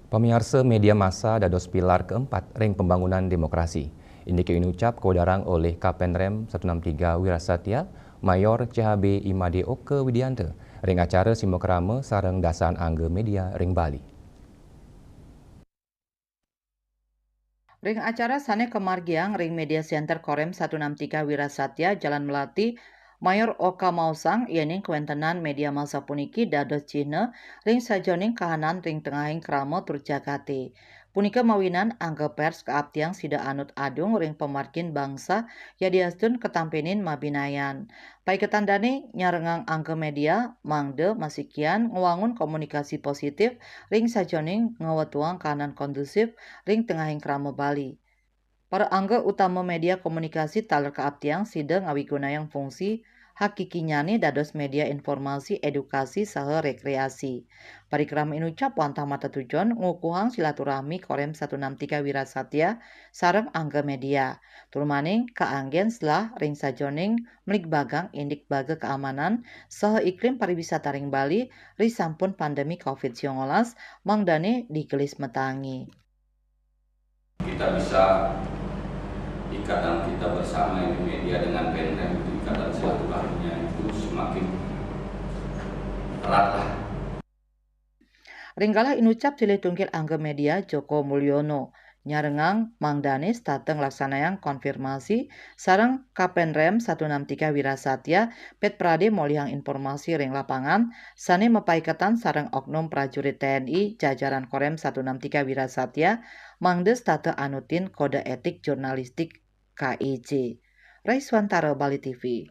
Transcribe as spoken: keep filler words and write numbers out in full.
Pamiarsa, media massa dados pilar keempat ring pembangunan demokrasi. Indike inucap kawedarang olih Kapenrem satu enam tiga Wirasatya, Mayor C H B Imade Oka Widianta, ring acara simakrama sareng dasan angga media ring Bali. Ring acara sane kamargiang ring Media Center Korem satu enam tiga Wirasatya, Jalan Melati, Mayor Oka maosang yening kawentenan media massa puniki dados cihna ring sajeroning kahanan ring tengahing krama tur jagate. Punika mawinan angga pers kaaptiang sida anut adung ring pamargin bangsa yadiastun katampenin mabinayan. Paiketan dane nyarengang angga media mangda masikian ngwangun komunikasi positif ring sajeroning ngwetuang kahanan kondusif ring tengahing krama Bali. Para angga utama media komunikasi taler kaaptiang sida ngawigunayang fungsi hakikinyane dados media informasi, edukasi, saha rekreasi. Parikrama inucap wantah matetujon ngukuhang silaturahmi Korem satu enam tiga Wirasatya sareng angga media. Tur maning kaanggen selah ring sajeroning mligbagang indik baga kaamanan saha iklim pariwisata ring Bali risampun pandemi covid sembilan belas mangdane digelis matangi. Kita bisa, ikatan kita bersama ini media dengan Penrem itu, ikatan silaturahminya itu semakin erat lah. Ring galah inucap silih tungkil angga media Joko Mulyono nyarengang mangdane setata nglaksanayang konfirmasi sareng Kapenrem satu enam tiga Wirasatya, Pet Prade molihang informasi ring lapangan sane mapaiketan sareng oknum prajurit T N I jajaran Korem satu enam tiga Wirasatya, mangda setata anutin kode etik jurnalistik K E J. Raiswantara, Bali T V.